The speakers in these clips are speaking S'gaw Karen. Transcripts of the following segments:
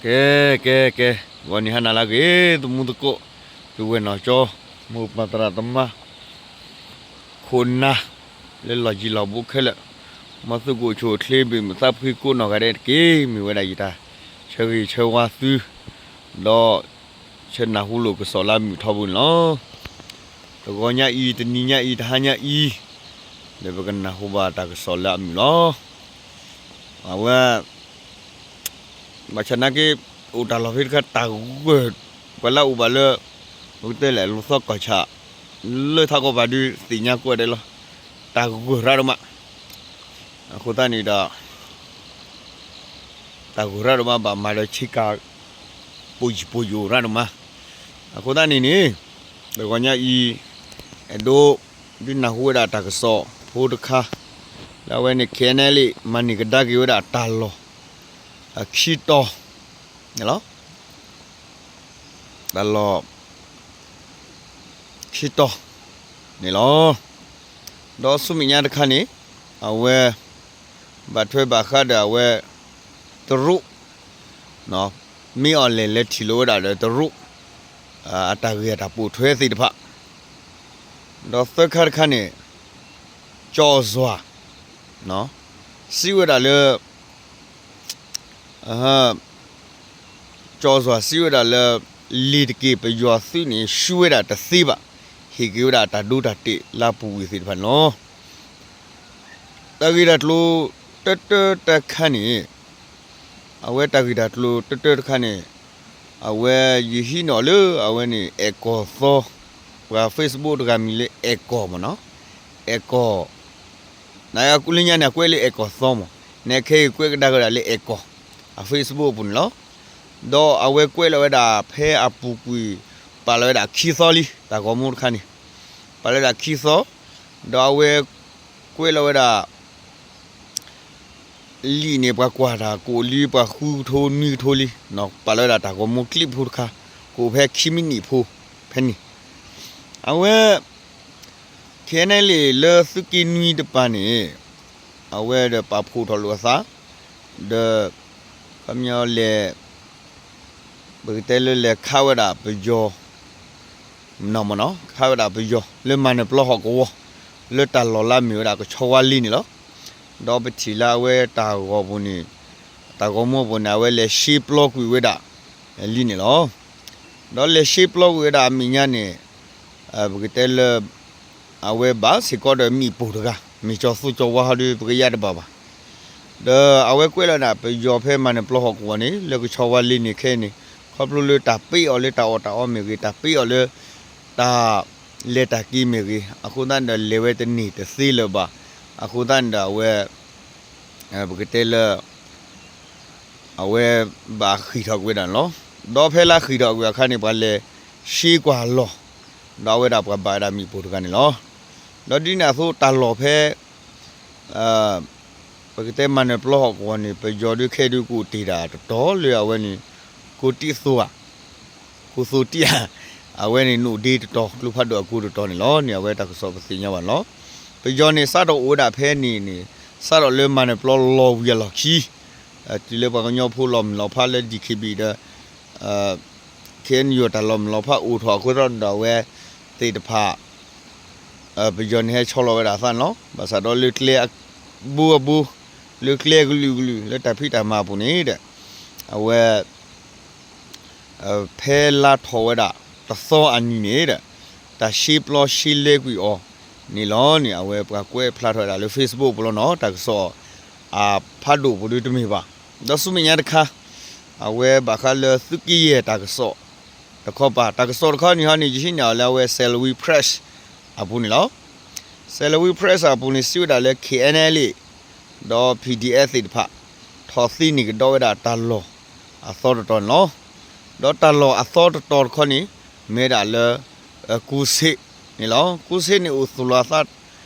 ကဲ ကဲ ကဲ, ဂီၤနံၤဟါနၤလၢအဂ့ၤ သမူသကိး, သုဝဲၢ်နီၢ်ကၠီ, မိၢ်ပၢ်သရၣ်သမါ, ခိၣ်နၢ်, လၢလီၢ်ယံၤလီၢ်ဘူးခဲလၢာ်, မ်သုကအိၣ်ဆူၣ်အိၣ်ချ့ ဘၣ်မုာ်သးဖှံကိးနီၢ်ဂၤဒဲးတက့ၢ်. မ့ၢ်ဝဲဒၣ်ယတၢ်ဆၢဂ့ၤဆၢဝါသု, ဒီး ဆၢနၢ်ဟူလိာ်ကစီၣ်လၢအမုာ်ထီဘိန့ၣ်လီၤ. တဂီၤညါအံၤ တနံၤညါအံၤ တဟါညါအံၤ, ဒီးပကနၢ်ဟူဘၣ်တၢ်ကစီၣ်လၢအမုာ်လီၤ. အဝဲ ဘၣ်ဆၣ်နာ်က့ အိၣ်တၢ်လီၢ်ဖဲတခါ တၢ်ဂၢၢ်, ပှၤလၢအအိၣ်ဘၣ်လၢ ပကတဲလဲၣ် လူၤသီကီၢ်ဆၣ် လၢထးကီၢ်ပၤဒုးသ့ၣ်ညါကွၢ်ဒဲးလီၤ. တၢ်ဂၢၢ်ရၣ်ဒိၣ်မး, အဃိသတးန့ၣ်ဒီး တၢ်ဂၢၢ်ရၣ်ဒိၣ်မး ဘၣ်မၤဒီးဆ့ကၤ ပိာ်ယံာ်ပိာ်ယိာ်ရၣ်ဒိၣ်မး. အဃိသတးန့ၣ်န့ၣ် တဂီၤညါအံၤ အဲၣ်ဒိး ဒုးနၢ်ဟူဝဲဒၣ်တၢ်ကစီၣ်ဖိတခါ လၢအဝဲန့ၣ် KNLA မၤန့ၢ်ကဒါက့ၤဝဲဒၣ်တၢ်လီၢ် အခံတီၤန့ၣ်လီၤ. တၢ်လီၢ် ခံတီၤန့ၣ်လီၤ. ဒီးဆူမဲာ်ညါတခါန့ၣ် အဝဲ ဘၣ်ထွဲဘၣ်ဃးဒီးအဝဲ တရူး မ့ၢ်အီၤလဲၣ်လဲၤထံၣ်လိာ်ဝဲဒၣ်ဒီးတရူး အတၢ်ဂ့ၢ်အတၢ်ပိာ်ထွဲသ့ၣ်တဖၣ်, ဒီးသၢခါတခါန့ၣ် ကၠီၣ်စွၣ် စံးဝဲဒၣ်လၢ ကၠီၣ်စွၣ်စံးဝဲဒၣ်လၢ လ့ၤတက့ၢ် ပယီၤသုးန့ၣ် ဆှၢဝဲဒၣ်တသ့ဘၣ်, ဟ့ၣ်က့ၤဝဲဒၣ်တၢ်ဒိတၢ်တဲာ်လၢအပူၤကွံာ်သ့ၣ်တဖၣ်န့ၣ်လီၤ. တၢ်ဂ့ၢ်တၢ်ကျိၤတၢတၢတခါန့ၣ် အဝဲတၢ်ဂ့ၢ်တၢ်ကျိၤတၢတၢတခါန့ၣ် အဝဲယဟံးန့ၢ်အီၤလၢအဝဲန့ၣ် အဲၣ်ကီၢ်သီ, ပှၤ Facebook တဂၤမံၤလၢအဲၣ်ကီၢ်မ့ၢ်နီၤ, အဲၣ်ကီၢ် နလၢညါန့ၣ် အကွဲးလၢအဲၣ်ကီၢ်သီမ့ၢ်, နခဲအံၤကွဲးကဒါက့ၤဝဲဒၣ်လၢအဲၣ်ကီၢ်, အ Facebook အပူၤန့ၣ်လီၤ. ဒီးအဝဲကွဲးလီၤဝဲဒၣ်ဖဲအပူၤကွံာ် ပာ်လီၤဝဲဒၣ်ခံသီလံ တၢ်ဂီၤမူတခါန့ၣ်, ပာ်လီၤဝဲဒၣ်ခံသီ, ဒီးအဝဲကွဲးလီၤဝဲဒၣ် လံာ်န့ၣ် ပှၤကွၢ်တၢ်ကအိၣ်လံ ပှၤဃုကထိနွံကထိလံ, ပာ်လီၤဝဲဒၣ်တၢ်ဂီၤမူ clip ဖိတခါ, ကအိၣ်ဖဲခံမံးနံးဖိဖဲန့ၣ်, အဝဲ KNLA လၢသုးက့နွံတပၤန့ၣ် အဝဲဒီးပာ်ဖှိၣ်ထီၣ်လိာ်အသး ဒီး ခီပညီလဲၤ ပကတဲလၢလဲၤခးဝဲဒၣ်ပယီၤ နီၤမ့ၢ်နီၤ, ခးဝဲဒၣ်ပယီၤလၢမၤနၢၤပျီဟီၣ်ကဝီၤ လၢတၢ်လီၢ်လၢအမ့ၢ်ဝဲဒၣ်ကဆီဝါလ့န့ၣ်လီၤ. ဒီးပထံၣ်လၢအဝဲတၢ်ဂီၤပူၤန့ၣ် တၢ်ဂီၤမူပူၤန့ၣ် အဝဲလဲၤရှဲပျီကွံာ်ဝဲဒၣ်လံန့ၣ်လီၤ. ဒီးလဲၤရှဲပျီကွံာ်ဝဲဒၣ်အမဲာ်ညါန့ၣ် ပကတဲလၢ အဝဲဘၣ်စ့ၢ်ကီးဒီးမံၣ်ပိၢ်တဂၤ မ့ၢ်ကၠီၤသူကၠီၤဝါဟီဒီး ပကယါတဘၣ်ဘၣ်. ဒီးအဝဲကွဲးလီၤဒၣ်ပယီၤဖဲမၤနၢၤပျီဟီၣ်ကဝီၤန့ၣ် လၢကဆီဝါလ့န့ၣ်ခဲအံၤန့ၣ် ခီဖျိလၢတၢ်ပ့းအီၤလၢတၢ်အီၣ်တၢ်အီမ့ၢ်ဂ့ၤ, တၢ်ပ့းအီၤလၢ တၢ်လဲၤတၢ်က့ၤမ့ၢ်ဂ့ၤ, အဃိသတးန့ၣ်ဒီးလဲၤဝဲတန့ၢ်တသ့လၢၤဘၣ်. အဃိသတးန့ၣ်ဒီးအဝဲ ပကတဲလၢ အဝဲဘၣ်ဃံးထီၣ်ကွံာ်ဝဲဒၣ်န့ၣ်လီၤ. ဒီးဖဲလၢဃံးထီၣ်ကွံာ်အခါန့ၣ် ပှၤလဲၤရှဲကွၢ်လီၢ်, ဒီးအဝဲဒၣ်ပှၤဘၣ်ဝဲဒၣ်မံၣ်ပိၢ်တဂၤန့ၣ်လီၤ. ဒီးဒ်န့ၣ်အသိးတၢ်လီၢ်ဖဲ ပကတဲမၤနၢၤပျီဟီၣ်ကဝီၤန့ၣ် ပယီၤဒုးခဲဒုးကအိၣ်တ့ၢ်ဒၣ်တတီၤလၢအဝဲန့ၣ် ကိးတံၢ်သိဧါ, ကိးသိတံၢ်ဧါ, အဝဲန့ၣ်နိၣ်ဒ့တတီၤ ကျိဖးဒိၣ်အကိးတတီၤန့ၣ်လီၤန့ၣ် အဝဲတၢ်ကစီၣ်ပသ့ၣ်ညါဘၣ်န့ၣ်လီၤ. ပယီၤန့ၣ်စးထီၣ်အိၣ်ဝဲဒၣ်ဖဲန့ၣ်န့ၣ် စးထီၣ်လၢမၤနၢၤပျီလီၤဝံၤအလီၢ်ခံ တုၤလၢပှၤကညီဖိလီၤမုၢ်လီၤဖးလၢ DKB ဒီး KNU တၢ်လီၤမုၢ်လီၤဖးအိၣ်ထီၣ်အဃိသတးဒီးအဝဲသ့ၣ်တဖၣ် ပယီၤန့ၣ်ဟဲဆီလီၤဝဲဒၣ်အသးန့ၣ်လီၤ. ဘၣ်ဆၣ်ဒီးလၢကျဲအဘိအဘိ လၢကျဲကလုာ်ကလုာ် လၢတၢ်ဖံးတၢ်မၤအပူၤန့ၣ်ဒီး အဝဲ ဖဲလါထီၣ်ဝဲဒၣ်တသီအနံၤန့ၣ်ဒီး တၢ်ရှဲပျီရှဲလဲကွံာ်အီၤန့ၣ်လီၤန့ၣ် အဝဲပှၤကွဲးဖျါထီၣ်ဝဲဒၣ်လၢ Facebook ပူၤလီၤနီၤ. တၢ်ကစီၣ်အဖးဒိၣ်ပူၤဒုးတမ့ၢ်ဘၣ်. ဒီးဆူမဲာ်ညါတခါ အဝဲဘၣ်ဃးလၢသုးက့ယဲၢ်တၢ်ကစီၣ်တခီပၤ တၢ်ကစီၣ်တခီန့ၣ်ဟီန့ၣ် ယဟံးန့ၢ်အီၤလၢအဝဲ Salween Press အပူၤန့ၣ်လီၤ. Salween Press အပူၤန့ၣ် စံးဝဲဒၣ်လၢ KNLA ဒီး PDF သ့ၣ်တဖၣ် ထီၣ်သ့န့ၢ်ကဒီးဝဲဒၣ်တၢ်လီၢ်အသီတတီၤန့ၣ်လီၤ. ဒီးတၢ်လီၢ်အသီတတီၤတခီန့ၣ် မ့ၢ်ဝဲဒၣ်လၢ ကူစ့းန့ၣ်လီၤ. ကူစ့းန့ၣ်အိၣ်သူၣ်လီၤအသး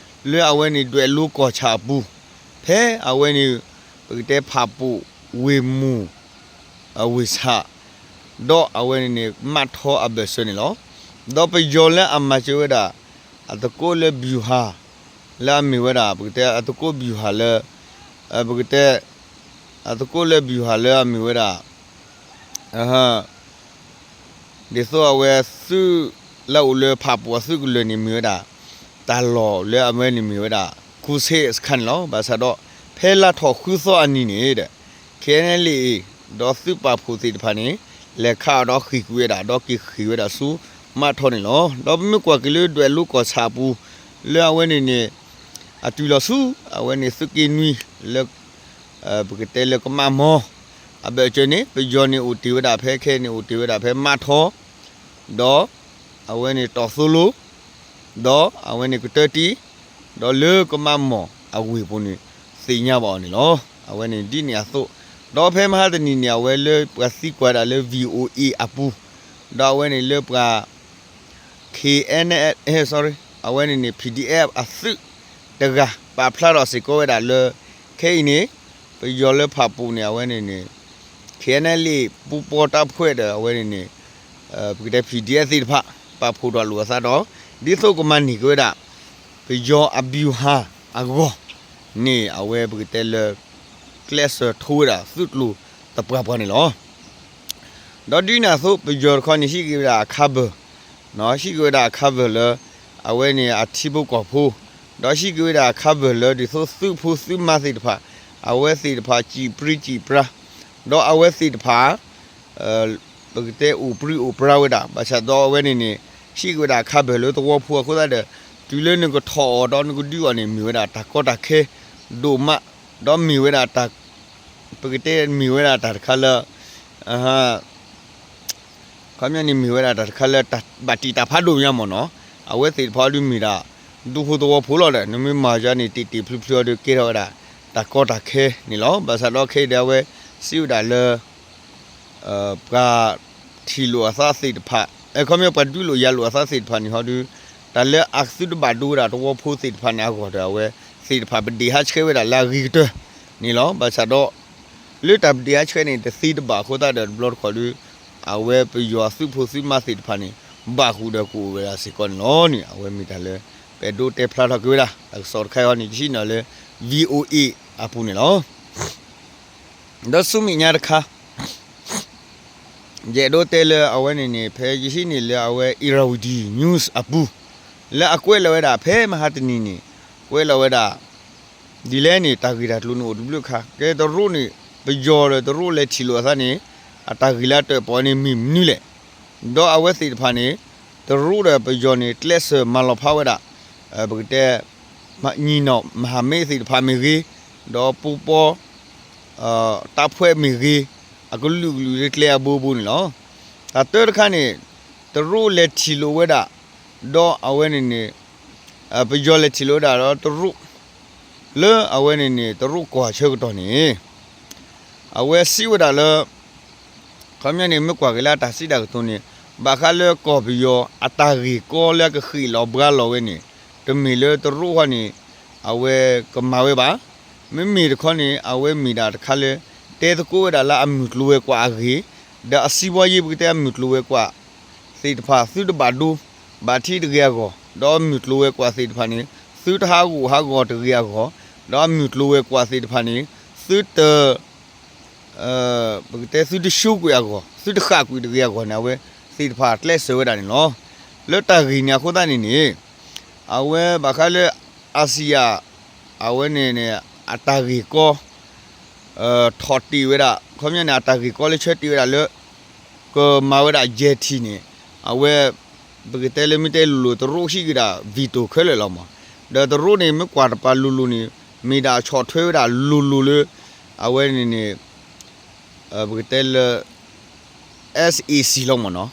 လၢအဝဲန့ၣ်ဒွဲၣ်လိၤကီၢ်ဆၣ်အပူၤ ဖဲအဝဲန့ၣ် ပကတဲဖးပူၣ်ဝ့ၢ်မုၢ် အဝ့ၢ်ဆၣ် ဒီးအဝဲန့ၣ်န့ၣ် မးထီအဘၢၣ်စၢၤန့ၣ်လီၤ. ဒီးပယီၤလၢအမၤစၢၤဝဲဒၣ် အသကိးလၢ ဗျူဟာ လၢအမ့ၢ်ဝဲဒၣ် ပကတဲအသကိး ဗျူဟာ လၢ ပကတဲ အသကိးလၢ ဗျူဟာ လၢအမ့ၢ်ဝဲဒၣ် ဒ်သိးအဝဲသုးလၢအအိၣ်လၢဖးပူၤအသုးကလၢၤန့ၣ် မ့ၢ်ဝဲဒၣ် တၢ်လီၢ်လၢအဝဲန့ၣ်မ့ၢ်ဝဲဒၣ် ခူစ့းစခါန့ၣ်လီၤ. ဘၣ်ဆၣ်ဒီး ဖဲလါထီၣ်ဃုသီအနံၤန့ၣ်ဒီး ခ့ၣ်အဲၣ်အ့ၣ် ဒီးသုးပာ်ဖှိၣ်သ့ၣ်တဖၣ်န့ၣ် လဲၤခးအီၤဒီးဃ့ၢ်ကွံာ်ဝဲဒၣ် ဒီးက့ၤဃ့ၢ်ဝဲဒၣ်ဆူမးထီၣ်န့ၣ်လီၤ. ဒီးပမ့ၢ်ကွၢ်က့ၤလၢဒွဲၣ်လိၤကီၢ်ဆၣ်အပူၤ လၢအဝဲန့ၣ်န့ၣ် အတုၤလီၤဆူ အဝဲန့ၣ်သုးက့နွံ လၢ ပကတဲလၢကမးမီၤ အဘၢၣ်စၢၤန့ၣ် ပယီၤန့ၣ်အိၣ်တ့ၢ်ဝဲဒၣ်ဖဲခဲအံၤန့ၣ် အိၣ်တ့ၢ်ဝဲဒၣ်ဖဲမးထီၣ် ဒီး အဝဲန့ၣ်တီၢ်သိလိ ဒီးအဝဲန့ၣ်ကတၢၢ်တံၢ် ဒီးလၢကမးမီၤအဝ့ၢ်ပူၤန့ၣ် သ့ၣ်ညါဘၣ်အီၤန့ၣ်လီၤ. အဝဲန့ၣ်ဒ်န့ၣ်အသိး ဒီးဖဲမဟါတနံၤန့ၣ် အဝဲလၢပှၤသံကွၢ်ဒၣ်လၢ VOA အပူၤ ဒီးအဝဲန့ၣ်လၢပှၤ ခ့ၣ်အဲၣ် sorry အဝဲန့ၣ်န့ၣ် PDF အသုးတဂၤ ပာ်ဖျါထီၣ်စ့ၢ်ကီးဝဲဒၣ်လၢ ခဲအံၤန့ၣ် ပယီၤလၢဖးပူၤန့ၣ် အဝဲန့ၣ်န့ၣ် ခ့ၣ်အဲၣ် ပူပီတၢ်ဖှဲးဒီး အဝဲန့ၣ်န့ၣ် ပကတဲ PDF သ့ၣ်တဖၣ် ပာ်ဖှိၣ်ထီၣ်လိာ်အသးဒီး ဒ်သိးကမၤန့ၢ်က့ၤဝဲဒၣ် ပယီၤအဘံၣ်ဟၣ်အဂီၢ် န့ၣ် အဝဲပကတဲလၢ ကျဲးစၢးထိဝဲဒၣ်သုးကျိၤသပှၢ်ပှၢ်န့ၣ်လီၤ. ဒီးဒ်န့ၣ်အသိး ပယီၤတခီန့ၣ် ဟံးက့ၤဝဲဒၣ်အ cover ဟံးက့ၤဝဲဒၣ်အ cover လၢ အဝဲန့ၣ်အထံဖိကီၢ်ဖိ ဒီးဟံးက့ၤဝဲဒၣ်အ cover လၢဒ်သိးသုးဖိသုးမါသ့ၣ်တဖၣ် အဝဲသ့ၣ်တဖၣ်စံၣ်ပြံစံၣ်ပြါ ဒီးအဝဲသ့ၣ်တဖၣ် ပကတဲအိၣ်ပြံအိၣ်ပြါဝဲဒၣ် ဘၣ်ဆၣ်ဒီးအဝဲန့ၣ်န့ၣ် ဟံးက့ၤဝဲဒၣ် cover လၢသဝီဖိအဃိသတးဒီး တုၤလၢနကထီၣ်အီၤဒီးနကဒုးအီၤန့ၣ် မ့ၢ်ဝဲဒၣ်တၢ်ကီတၢ်ခဲဒိၣ်မး ဒီးမ့ၢ်ဝဲဒၣ်တၢ် ပကတဲမ့ၢ်ဝဲဒၣ်တၢ်တခါလၢ ခီပညီန့ၣ်မ့ၢ်ဝဲဒၣ်တၢ်တခါလၢတၢ်ဘၣ်တံာ်တာ်ဖးဒိၣ်ညါမ့ၢ်နီၤ, အဝဲသ့ၣ်တဖၣ်အီၤဒုးမ့ၢ်ဒၣ် ဒူဖိသဝီဖိလီၤဒီး နမ့ၢ်မၤယါန့ၣ် တ့ၢ်တ့ၢ်ဖျုးဖျုးအီၤဒုးကဲထီၣ်ဝဲဒၣ် တၢ်ကီတၢ်ခဲန့ၣ်လီၤ. ဘၣ်ဆၣ်ဒီးခဲအံၤဒီးအဝဲ စံးဝဲဒၣ်လၢ ပှၤထံၣ်လိာ်အသးသ့ၣ်တဖၣ် ခီပညီပှၤဒုးလိာ်ယၤလိာ်အသးသ့ၣ်တဖၣ်န့ၣ်ဟီဒုး တၢ်လၢအသုတဘၣ်ဒိဝဲဒၣ်သဝီဖိသ့ၣ်တဖၣ်န့ၣ်အဂီၢ်ဒီး အဝဲသ့ၣ်တဖၣ်ပဒ့ၣ်ဟးဆှဲးဝဲဒၣ်လၢအဂ့ၤကတၢၢ်န့ၣ်လီၤ. ဘၣ်ဆၣ်ဒီး လၢတၢ်ပဒ့ၣ်ဟးဆှဲးန့ၣ် တသ့တဘၣ်အဃိသတးဒီး တဘျီတခီၣ်ဒုး အဝဲပယီၤသုးဖိသုးမါသ့ၣ်တဖၣ်န့ၣ် ဘၣ်ဃုာ်ဒီးကအိၣ်ဝဲဒၣ်စ့ၢ်ကီးန့ၣ်လီၤန့ၣ် အဝဲမ့ၢ်တၢ်လၢ ပအဲၣ်ဒိးတဲဖျါထီၣ်က့ၤဝဲဒၣ် တၢ်ကစီၣ်တခါအံၤန့ၣ် ယဟံးန့ၢ်လၢ VOA အပူၤန့ၣ်လီၤ. ဒီးဆူမဲာ်ညါတခါ ယအဲၣ်ဒိးတဲလၢအဝဲန့ၣ်န့ၣ် ဖဲယဟံးန့ၢ်လၢအဝဲ Irrawaddy News အပူၤ လၢအကွဲးလီၤဝဲဒၣ်ဖဲမဟါတနံၤန့ၣ် ကွဲးလီၤဝဲဒၣ် ဒ်လဲၣ်န့ၣ် တၢ်ဂ့ၢ်တၢ်ကျိၤန့ၣ်အိၣ်တဘျုးခါ ကဲတရူးန့ၣ် ပယီၤဒီးတရူးလဲၤထံၣ်လိာ်အသးန့ၣ် အတၢ်ဂ့ၢ်လၢအတၢၣ်ပီၣ်န့ၣ်မ့ၢ်မနုၤလဲၣ်. ဒီးအဝဲသ့ၣ်တဖၣ်န့ၣ် တရူးဒီးပယီၤန့ၣ် ကျဲးစၢးမၤလီၤဖးဝဲဒၣ် ပကတဲ ညီနောင်မဟာမိတ်သ့ၣ်တဖၣ်မ့ၢ်ဂ့ၤ, ဒီးပူပီ တပ်ဖွဲ့မ့ၢ်ဂ့ၤ, အကလုာ်ကလုာ်လၢကျဲအဘိဘိန့ၣ်လီၤ. တၢ်တၢတခါန့ၣ် တရူးလဲၤထံၣ်လိာ်ဝဲဒၣ် ဒီးအဝဲန့ၣ်န့ၣ် ပယီၤလဲၤထံၣ်လိာ်ဝဲဒၣ်ဒီးတရူး လၢအဝဲန့ၣ်န့ၣ် တရူးကီၢ်ဆၢကတီၢ်န့ၣ် အဝဲစံးဝဲဒၣ်လၢ ခီပညီန့ၣ် မ့ၢ်ကွၢ်က့ၤလၢအတၢ်စံးတၢ်ကတိၤန့ၣ် ဘၣ်ဃးလၢကီၢ်ပယီၤအတၢ်ဂ့ၢ်ကီလၢအကဃ့ၢ်လီၤဘှါလီၤဝဲန့ၣ် တမ့ၢ်လၢတရူးဃီန့ၣ် အဝဲကမၤဝဲဘၣ်. မ့မ့ၢ်တခီန့ၣ် အဝဲမ့ၢ်ဒၣ်တခါလၢ တဲသကိးဝဲဒၣ်လၢအမုၢ်ကျိၤဝဲၤကွာ်အဂ့ၢ် ဒီးအစံးဘီယ့ၢ်ပကတဲအမုၢ်ကျိၤဝဲၤကွာ် သ့ၣ်တဖၣ်သုတဘၣ်ဒိ ဘၣ်ထံးတဂ့ၤအဂီၢ် ဒီးအမုၢ်ကျိၤဝဲၤကွာ်သ့ၣ်တဖၣ်န့ၣ် သုတဟးဂီၤဟးဂီၤတဂ့ၤအဂီၢ် ဒီးအမုၢ်ကျိၤဝဲၤကွာ်သ့ၣ်တဖၣ်န့ၣ် သုတ ပကတဲသုတဆိကွံာ်အဂီၢ် သုတဃၣ်ကွံာ်တဂ့ၤအဂီၢ်န့ၣ် အဝဲသ့ၣ်တဖၣ်ကျဲးစၢးဝဲဒၣ်န့ၣ်လီၤ. လၢတၢ်ဂ့ၢ်န့ၣ်အဃိသတးန့ၣ်န့ၣ် အဝဲဘၣ်ဃးလၢ အၤစံယၤ အဝဲန့ၣ်န့ၣ် အတၢ်ဂ့ၢ်ကီ ထီၣ်တ့ၢ်ဝဲဒၣ် ခီပညီန့ၣ် အတၢ်ဂ့ၢ်ကီလၢဆၢတ့ၢ်ဝဲဒၣ်လၢ ကမၤဝဲဒၣ် ယဲၢ်ထံၣ်န့ၣ် အဝဲ ပကတဲလၢမ့ၢ်တဲလိၤလိၤ တရူးဟံးက့ၤဒၣ် veto ခဲလၢာ်လီၤမး. ဒီးတရူးန့ၣ် မ့ၢ်ကွၢ်တပၤလိၤလိၤန့ၣ် မ့ၢ်ဒၣ်ဆီၣ်ထွဲဝဲဒၣ်လိၤလိၤလၢ အဝဲန့ၣ်န့ၣ် ပကတဲလၢ SAC လီၤမးနီၤ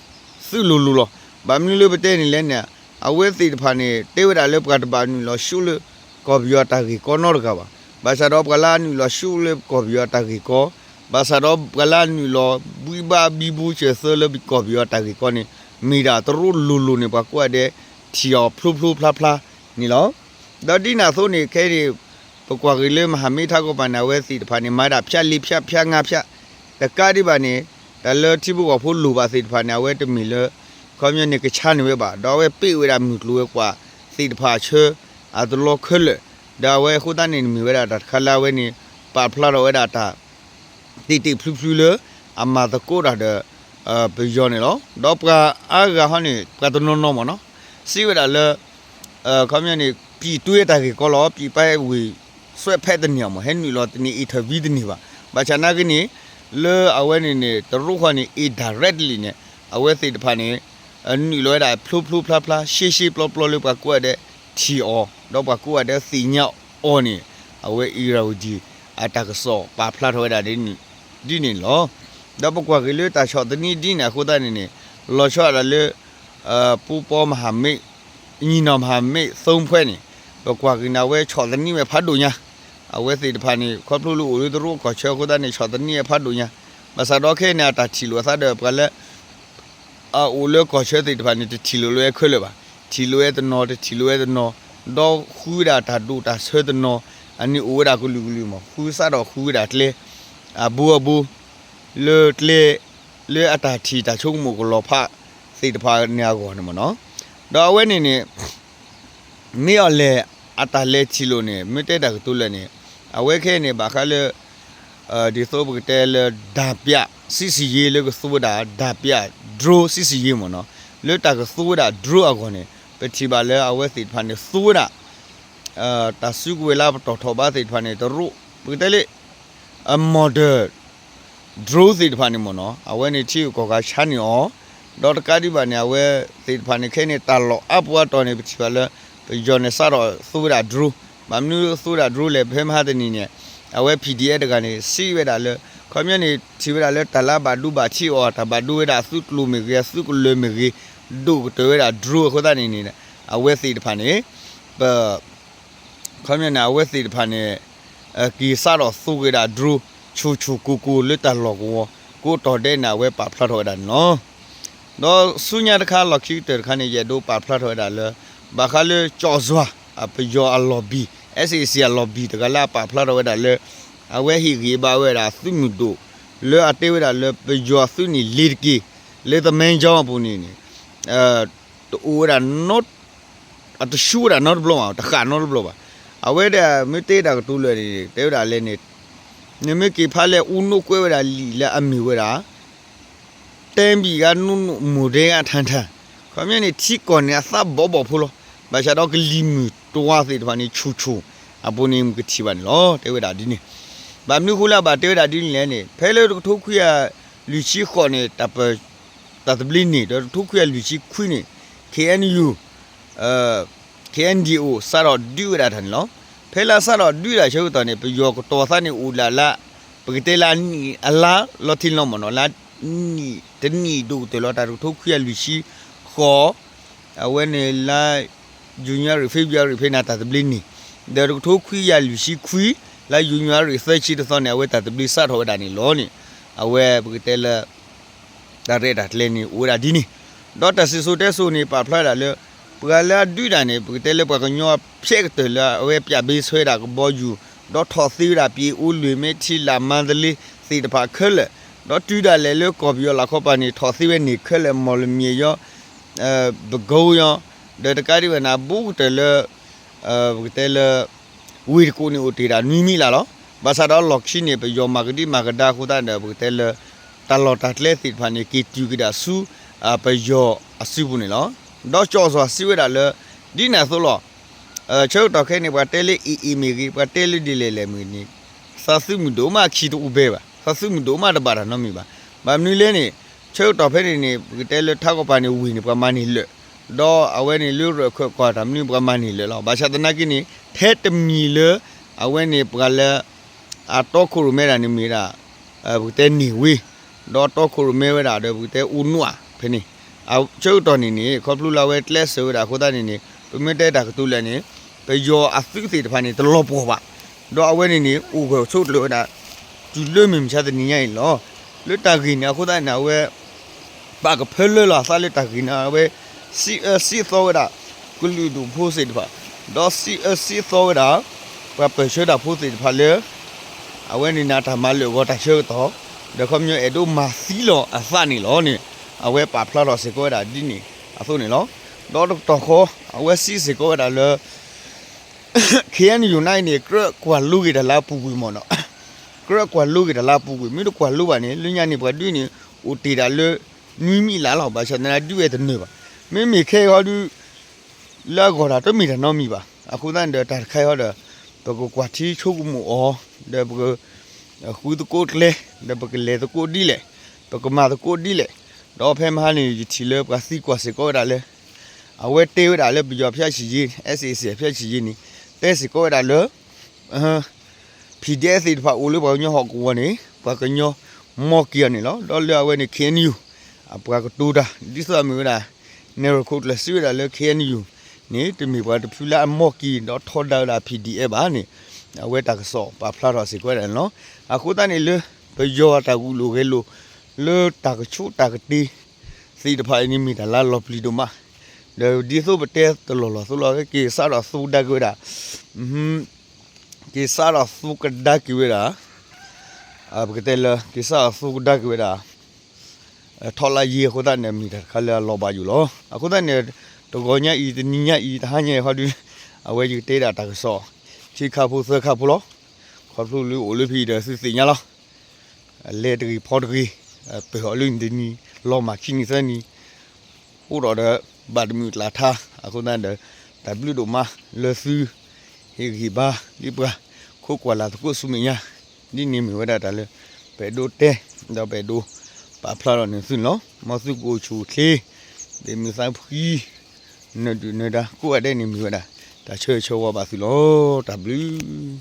သုးလိၤလိၤလီၤ. ဘၣ်မနုၤလၢပတဲန့ၣ်လဲၣ်န့ၣ် အဝဲသ့ၣ်တဖၣ်န့ၣ် တဲဝဲဒၣ်လၢပှၤတဘၣ်နုာ်လီၤဆူၣ်လၢ ကီၢ်ပယီၤတၢ်ဂ့ၢ်ကီနီတဂၤဘၣ်. ဘၣ်ဆၣ်ဒီးပှၤလၢအနုာ်လီၤဆူၣ်လၢကီၢ်ပယီၤတၢ်ဂ့ၢ်ကီ ဘၣ်ဆၣ်ဒီးပှၤလၢအနုာ်လီၤဘှံးဘၣ်ဘံဘူဆၢၣ်သၢလၢကီၢ်ပယီၤတၢ်ဂ့ၢ်ကီန့ၣ် မ့ၢ်ဒၣ်တရူးလိၤလိၤန့ၣ် ပှၤကိးဂၤဒဲး ထံၣ်အီၤဖျိဖျိဖျါဖျါန့ၣ်လီၤ. ဒီးဒ်န့ၣ်အသိးန့ၣ် ခဲအံၤန့ၣ် ပကွၢ်က့ၤလၢမဟာမိတ်ထါကီၢ်ပၤန့ၣ် အဝဲသ့ၣ်တဖၣ်န့ၣ် မၤဒၣ်ဖၠးလံဖၠးဖၠးငါးဖၠး တကးဒံးဘၣ်န့ၣ် တၢ်လၢထံဖိကီၢ်ဖိလိၣ်ဘၣ်သ့ၣ်တဖၣ်န့ၣ် အဝဲတမ့ၢ်လၢ ခီပညီန့ၣ် ကဆါန့ၢ်ဝဲဘၣ် ဒီးအဝဲပ့ၢ်ဝဲဒၣ်မုၢ်ကျိၤဝဲၤကွာ်သ့ၣ်တဖၣ်အဆၢ အတလီၤခဲလၢာ် ဒီးအဝဲအဃိသတးန့ၣ် မ့ၢ်ဝဲဒၣ်တၢ်တခါလၢအဝဲန့ၣ် ပာ်ဖျါထီၣ်ဝဲဒၣ်တၢ် တ့ၢ်တ့ၢ်ဖျုးဖျုးလၢ အမၤသကိးတၢ်ဒီး ပယီၤန့ၣ်လီၤ. ဒီးပှၤအါဂၤဟီန့ၣ် ပှၤတနီၤနီၤမ့ၢ်နီၤ စံးဝဲဒၣ်လၢ ခီပညီန့ၣ် ပြည်တွင်းတၢ်ဂ့ၢ်ကီလီၤ ပြည်ပဝေစုက်ဖက်တန့ၢ်မ့ၢ် ဟဲနုာ်လီၤတန့ၢ် intervene တန့ၢ်ဘၣ်. ဘၣ်ဆၣ်နာ်က့န့ၣ် လၢအဝဲန့ၣ်န့ၣ် တရူးဃီန့ၣ် indirectly န့ၣ် အဝဲသ့ၣ်တဖၣ်န့ၣ် နုာ်လီၤဝဲဒၣ်ဖျိဖျိဖျါဖျါ ရှဲရှဲပျီပျီလၢပှၤကိးဂၤဒဲးထံၣ်အီၤ ဒီးပှၤကိးဂၤဒဲးသ့ၣ်ညါအီၤန့ၣ် အဝဲ Irrawaddy အတၢ်ကစီၣ်ပာ်ဖျါထီၣ်ဝဲဒၣ်ဒ်န့ၣ်လီၤ. ဒီးပကွၢ်က့ၤလၢတၢ်ဆီၣ်သနံးဒ်န့ၣ်အဃိသတးန့ၣ်န့ၣ် လီၤဆီဒၣ်တၢ်လၢ ပူပီမဟာမိတ် ညီနောင်မဟာမိတ်သုံးဖွဲ့န့ၣ် ပကွၢ်က့ၤန့ၣ် အဝဲဆီၣ်သနံးဝဲဖးဒိၣ်ညါ အဝဲသ့ၣ်တဖၣ်န့ၣ် ခီဖျိလၢအိၣ်လၢတရူးကီၢ်ဆၢအဃိသတးန့ၣ် ဆီၣ်သနံးဝဲဖးဒိၣ်ညါ ဘၣ်ဆၣ်ဒီးခဲအံၤန့ၣ် အတၢ်ထံၣ်လိာ်အသးဒီးပှၤလၢ အအိၣ်လၢကီၢ်ဆၢသ့ၣ်တဖၣ်န့ၣ် တထံၣ်လိာ်လၢဝဲခဲလၢာ်ဘၣ်. ထံၣ်လိာ်ဝဲတနီၤ တထံၣ်လိာ်ဝဲတနီၤ ဒီးဃုဝဲဒၣ်တၢ်ဒိၣ်တၢ်ဆၢတနီၤ အန့ၣ်အိၣ်ဝဲဒၣ်ကလုာ်ကလုာ်မ့ၢ် ဃုစးထီၣ်ဃုဝဲဒၣ်ကျဲ အဘိအဘိ လၢကျဲ လၢအတၢ်ထံၣ်တၢ်ဆိကမိၣ်ကလီၤဖးသ့ၣ်တဖၣ်န့ၣ်အဂီၢ်န့ၣ်မ့ၢ်နီၤ. ဒီးအဝဲန့ၣ်န့ၣ် မ့ၢ်အီၤလဲၣ် အတၢ်လဲၤထံၣ်လိာ်န့ၣ် မ့ၢ်တဲတၢ်ကတိၤလၢာ်န့ၣ် အဝဲခဲအံၤန့ၣ် ဘၣ်ဃးလၢ ဒ်သိးပကတဲလၢ ဒၣ်ပၠး စစ်ဆင်ရေး လၢကသူဝဲဒၣ် ဒၣ်ပၠး drone စစ်ဆင်ရေး မ့ၢ်နီၤ လၢတၢ်ကသူဝဲဒၣ် drone အဂီၢ်န့ၣ် ပထံၣ်ဘၣ်လၢအဝဲသ့ၣ်တဖၣ်န့ၣ် သူဝဲဒၣ် တၢ်စုကဝဲၤလၢပတီၢ်ထီၣ်ဘးသ့ၣ်တဖၣ်န့ၣ် တရူး ပကတဲလၢ အ modern drone သ့ၣ်တဖၣ်န့ၣ်မ့ၢ်နီၤ အဝဲန့ၣ်ထံဂုၤကီၢ်ဂၤဆါန့ၢ်အီၤ ဒီးတကးဒံးဘၣ်န့ၣ် အဝဲသ့ၣ်တဖၣ်န့ၣ် ခဲအံၤန့ၣ် တၢ်လီၢ်အါပူၤအါတီၤန့ၣ် ပထံၣ်ဘၣ်လၢ ပယီၤန့ၣ်စးထီၣ်သူဝဲဒၣ် drone ဘၣ်မနုၤသူဝဲဒၣ် drone လဲၣ် ဖဲမဟါတနံၤန့ၣ် အဝဲ PDF တဂၤန့ၣ် စံးဝဲဒၣ်လၢ ခီပညီန့ၣ် ထံၣ်ဝဲဒၣ်လၢတၢ်လၢအဘၣ်ဒိဘၣ်ထံးအီၤ တၢ်ဘၣ်ဒိဝဲဒၣ်အသုးကျိၤမ့ၢ်ဂ့ၤ အသုးကလၢၤမ့ၢ်ဂ့ၤ ဒိၣ်ကတၢၢ်ဝဲဒၣ် drone အဃိသတးန့ၣ်န့ၣ် အဝဲသ့ၣ်တဖၣ်န့ၣ် ပ ခီပညီန့ၣ် အဝဲသ့ၣ်တဖၣ်န့ၣ် က့ၤစးထီၣ်သူက့ၤဒၣ် drone ဆူၣ်ဆူၣ်ကိၢ်ကိၢ်လၢတၢ်လီၢ်ကဝီၤ ကိးတီၤဒဲးန့ၣ် အဝဲပာ်ဖျါထီၣ်ဝဲဒၣ်န့ၣ်လီၤ. ဒီးဆူညါတခါ လီၢ်ခံကတၢၢ်တခါန့ၣ် ယအဲၣ်ဒိးပာ်ဖျါထီၣ်ဝဲဒၣ်လၢ ဘၣ်ဃးလၢကၠီၣ်စွၤ အပယီၤအ lobby SAC အ lobby တဂၤလၢအပာ်ဖျါထီၣ်ဝဲဒၣ်လၢ အဝဲဟ့ၣ်ဂံၢ်ဘါဝဲဒၣ်သုးမုၢ်ဒိၣ် လၢအတဲဝဲဒၣ်လၢပယီၤအသုးန့ၣ်လ့ၤတက့ၢ် လၢ သမိုင်းကြောင်း အပူၤန့ၣ်န့ၣ် တအိၣ်ဝဲဒၣ် အတဆူၣ်ဝဲဒၣ်နီတဘျီဘၣ် တဃၣ်နီတဘျီဘၣ်. အဝဲဒၣ်မ့ၢ်တဲဒၣ်ကတိၤလၢာ်န့ၣ် တဲဝဲဒၣ်လဲၣ်န့ၣ် နမ့ၢ်က့ၤဖးလဲၣ် ဦးနှောက်ကွဲး ဝဲဒၣ်လံာ်လၢအမ့ၢ်ဝဲဒၣ် တိုင်းပြည်က နုတ်နုတ် မူဒါက ထၢၣ်ထၢၣ် ခီပညီန့ၣ် ထံကီၢ်န့ၣ်အသးဘီဘီဖိလီၤ. ဘၣ်ဆၣ်ဒီးကလံၤမုၢ်တွၤသ့ၣ်တဖၣ်န့ၣ် ဆူၣ်ဆူၣ် အပူၤန့ၣ် မ့ၢ်ကထံၣ်ဘၣ်န့ၣ်လီၤ. တဲဝဲဒၣ်ဒ်န့ၣ် ဘၣ်မနုၤအဃိလၢအဘၣ်တဲဝဲဒၣ်ဒ်န့ၣ်လဲၣ်န့ၣ် ဖဲလၢတကထိခွံကယၤလွံၢ်ဆံဃိးန့ၣ် တၢ်ပၢၢ် တၢ်သဘျ့န့ၣ် ဒီးတကထိခွံကယၤလွံၢ်ဆံခွံန့ၣ် KNU KNDO စးထီၣ်ဒုးဝဲဒၣ်တၢ်န့ၣ်လီၤ. ဖဲလၢအစးထီၣ်ဒုးတၢ်ဆၢကတီၢ်န့ၣ် ပယီၤကတီၤသးန့ၣ်အိၣ်ဒၣ်လၢ ပကတဲလၢအနံၣ်အလါလီၤထံလီၤမးနီၤ လၢနံၣ်တနံၣ်ဒိၣ်ကတၢၢ်လီၤ တၢ်တကထိခွံကယၤလွံၢ်ဆံဃိး အဝဲန့ၣ်လၢ January February ဖဲန့ၣ် တၢ်သဘျ့န့ၣ် ဒီးတကထိခွံကယၤလွံၢ်ဆံခွံ လၢ January သၢဆံတသီန့ၣ် အဝဲတၢ်သဘျ့စးထီၣ်ဝဲဒၣ်န့ၣ်လီၤန့ၣ် အဝဲပကတဲလၢ တၢ်ရဲၣ်တၢ်ကျဲၤန့ၣ် အိၣ်ဝဲဒၣ်ဒ်န့ၣ် ဒီးတၢ်စံၣ်စိၤတဲစိၤန့ၣ် ပာ်ဖျါဒၣ်လၢ ပှၤလၢအဒုးတၢ်န့ၣ် ပကတဲလၢပှၤကညီဖျဲးကတၢၢ်လၢအဝဲပၠးဘ့ဆွဲဒၣ်ကဘီယူၤ ဒီးထီၣ်သ့ဝဲဒၣ် ပအိလ့ၣ် မဲထံလး မါတလ့သ့ၣ်တဖၣ်ခဲလၢာ် ဒီးတုၤဒၣ်လဲာ်လၢကီၢ်ပယီၤလီၢ်ခီပၤန့ၣ် ထီၣ်သ့ဝဲန့ၣ်ခဲလၢာ် မီၢ်လမၠဲၣ်ယီ ပကိယီ ဒီးတကးဒံးဘၣ်န့ၣ် ဘူးကတၢၢ်လၢ ပကတဲလၢ ဝ့ၢ်တကူၣ်န့ၣ်အိၣ်တ့ၢ်ဒၣ်နွံမံးလးလီၤ. ဘၣ်ဆၣ်ဒီးလီၢ်ခံန့ၣ် ပယီၤမၤကဒံမၤကဒါအဃိသတးဒီး ပကတဲလၢ တၢ်လီၢ်တၢ်ကျဲသ့ၣ်တဖၣ်န့ၣ် က့ၤတုၤက့ၤဒၣ်ဆူ ပယီၤအစုပူၤန့ၣ်လီၤ. ဒီးကၠီၣ်စွၤစံးဝဲဒၣ်လၢ ဒ်န့ၣ်အသိးလီၤ. ဆၢကတီၢ်ခဲအံၤန့ၣ် ပှၤတဲလၢ AA မ့ၢ်ဂ့ၤ ပှၤတဲလၢဒ်လဲၣ်လဲၣ်မ့ၢ်ဂ့ၤန့ၣ် သးသုးမုၢ်ဒိၣ်မးခံတအိၣ်ဘဲဘၣ် သးသုးမုၢ်ဒိၣ်မးတဘၣ်တၢ်နီတမံၤဘၣ်. ဘၣ်မနုၤလဲၣ်န့ၣ် ဆၢကတီၢ်ဖဲန့ၣ်န့ၣ် ပကတဲလၢထးကီၢ်ပၤန့ၣ် ဝ့ၢ်န့ၣ် ပှၤမၤန့ၢ်လၢာ် ဒီးအဝဲန့ၣ်လၢရၢၢ်ခၢၣ်ကီၢ်တၢ်မနုၤပှၤမၤန့ၢ်လၢာ်လီၤ. ဘၣ်ဆၣ်သနာ်က့န့ၣ် ထဲတမံၤလၢ အဝဲန့ၣ်ပှၤလၢ အတီခိၣ်ရိၣ်မဲဒၣ်န့ၣ်မ့ၢ်ဒၣ် ပကတဲန့ၢ်ဝ့ ဒီးတီခိၣ်ရိၣ်မဲဝဲဒၣ်ဒီး ပကတဲအိၣ်နွးဖဲန့ၣ် ဆၢကတီၢ်န့ၣ်န့ၣ် ခီဖျိလၢအဝဲကျဲးစၢးဝဲဒၣ်အဃိသတးန့ၣ်န့ၣ် ပမ့ၢ်တဲတၢ်ကတိၤလၢာ်န့ၣ် ပယီၤအသုးသ့ၣ်တဖၣ်န့ၣ် တလီၤပှီၢ်ဘၣ်. ဒီးအဝဲန့ၣ်န့ၣ် အိၣ်ဂၢၢ်ဆိးကျၢၤဝဲဒၣ် တုၤလၢမုၢ်မဆါတနံၤညါအံၤလီၤ. လၢတၢ်ဂ့ၢ်န့ၣ်အဃိသတးန့ၣ် အဝဲ ပာ်ကဖၢလၢလီၤအသးလၢတၢ်ဂ့ၢ်န့ၣ် အဝဲ စံးအၢစံးသီဝဲဒၣ် ကလုာ်ဒူၣ်ဖိသ့ၣ်တဖၣ် ဒီးစံးအၢစံးသီဝဲဒၣ် ပှၤပၢၢ်ဆၢတၢ်ဖိသ့ၣ်တဖၣ်လၢ အဝဲန့ၣ်န့ၣ် တၢ်မၤလၢာ်ဂီၤတၢ်ဆၢကတီၢ် ဒီးခီပညီအဲၣ်ဒိးမၤသံလီၤအသးန့ၣ်လီၤန့ၣ် အဝဲပာ်ဖျါထီၣ်စ့ၢ်ကီးဝဲဒၣ်ဒ်န့ၣ်အသိးန့ၣ်လီၤ. ဒီးတကတီၢ်ဃီ အဝဲစံးစ့ၢ်ကီးဝဲဒၣ်လၢ KNU န့ၣ် ကြၢးကွၢ်လိက့ၤတၢ်လၢအပူၤကွံာ်မ့ၢ်နီၤ, ကြၢးကွၢ်လိက့ၤတၢ်လၢအပူၤကွံာ် မ့ၢ်တကွၢ်လိဘၣ်န့ၣ် လၢညါန့ၣ် ပှၤဒုးန့ၣ် အိၣ်တ့ၢ်ဒၣ်လၢ နွံမံးလးလီၤ. ဘၣ်ဆၣ်သနာ်ဒုးဝဲတနၢၤဘၣ်. မ့မ့ၢ်ခဲအံၤဟီဒုး လၢအဂီၢ်တၢ်တမ့ၢ်တၢ်နီတမံၤဘၣ်. အဃိသတးန့ၣ်ဒီး တၢ်တခါအံၤဟီဒီး ပကကွၢ်ထံဆိကမိၣ်အီၤ ဒီးပက ဃုသကိးကျဲ ဒီးပကလဲၤသကိးဒ်လဲၣ်, ပကမၤသကိးဒ်လဲၣ်. ဒီးဖဲမဟါန့ၣ် ယထံၣ်လၢပှၤသံကွၢ်စ့ၢ်ကီးဝဲဒၣ်လၢ အဝဲတဲဝဲဒၣ်လၢပယီၤဖၠၣ်ဆံးယ့ SAC ဖၠၣ်ဆံးယ့န့ၣ် တဲစ့ၢ်ကီးဝဲဒၣ်လၢ PDF သ့ၣ်တဖၣ်အိၣ်လၢပှၤကညီဟီၣ်ကဝီၤန့ၣ် ပှၤကညီမီၢ်က့ၤအီၤန့ၣ်လီၤ. ဒီးလၢအဝဲန့ၣ် KNU အပှၤကတိၤတၢ် ဒ်သိးအမ့ၢ်ဝဲဒၣ် နဲၣ်ရွဲၣ်ခိၣ်ကျၢၢ်စံးဝဲဒၣ်လၢ KNU န့ၣ် တမ့ၢ်ပှၤတဖုလၢအမီၢ်က့ၤ ဒီးထီဒါဝဲဒၣ် PDF ဘၣ်န့ၣ် အဝဲတၢ်ကစီၣ်ပာ်ဖျါထီၣ်စ့ၢ်ကီးဝဲဒၣ်န့ၣ်လီၤ. အဃိသတးန့ၣ်လၢ ပယီၤအတၢ်ဂုာ်လိာ်ဂဲၤလိာ် လၢတၢ်ကဆိးတၢ်ကတ့ၤသ့ၣ်တဖၣ်အံၤန့ၣ် မ့ၢ်တၢ်လၢလီၤပျံၤဒိၣ်မး, ဒီးဒ်သိးပတဲတလီၢ်လီၢ်သိးလီၢ် က့ၤစးထီၣ်သူကဒါက့ၤဝဲဒၣ် က့ၤစးထီၣ်သူကဒါက့ၤဝဲဒၣ် ပကတဲလၢ က့ၤစးထီၣ်သူကဒါက့ၤဝဲဒၣ် ထီၣ်လါယံၤအဃိသတးန့ၣ် မ့ၢ်တၢ်တခါလၢအလီၤဘၣ်ယိၣ်လီၤ. အဃိသတးန့ၣ် တဂီၤညါအံၤ တနံၤညါအံၤ တဟါညါအံၤဟီဒု အဝဲယကတဲဒၣ်တၢ်ကစီၣ် ထံခါဖိသၢခါဖိလီၤ. ခီဖျိလၢအိၣ်လၢဖဲအံၤဒီးသုသ့ၣ်ညါလီၤ. လဲၤတဂ့ၤဖီတဂ့ၤ, ပၢၢ်အီၤလၢနတနံၤ လီၤမၢ်ခံနံၤသၢနံၤ အိၣ်ဒီးဒီး ဘၣ်တမုာ်ကျးထါ အဃိသတးဒီး တၢ်ဘျုးဒိၣ်မးလၢသု ဟ့ၣ်ဂံၢ်ဘါလံပှၤ ခိးကွၢ်လၢ်သကိးဆူမဲာ်ညါ ဒ်န့ၣ်မ့ၢ်ဝဲဒၣ်တၢ်လၢ ပအဲၣ်ဒိးတဲ ဒီးပအဲၣ်ဒိးပာ်ဖျါထီၣ်န့ၢ်သုန့ၣ်လီၤ. မ်သုကအိၣ်ဆူၣ်အိၣ်ချ့ ဒ့ၣ်မုာ်သးဖှံ နၢၤဒုၣ်နၢၤဒါ ကိးဂၤဒဲးန့ၣ်မ့ၢ်ဝဲဒၣ် တၢ်ဆၢဂ့ၤဆၢဝါဘၣ်သုလီၤ. တၢ်ဘျုး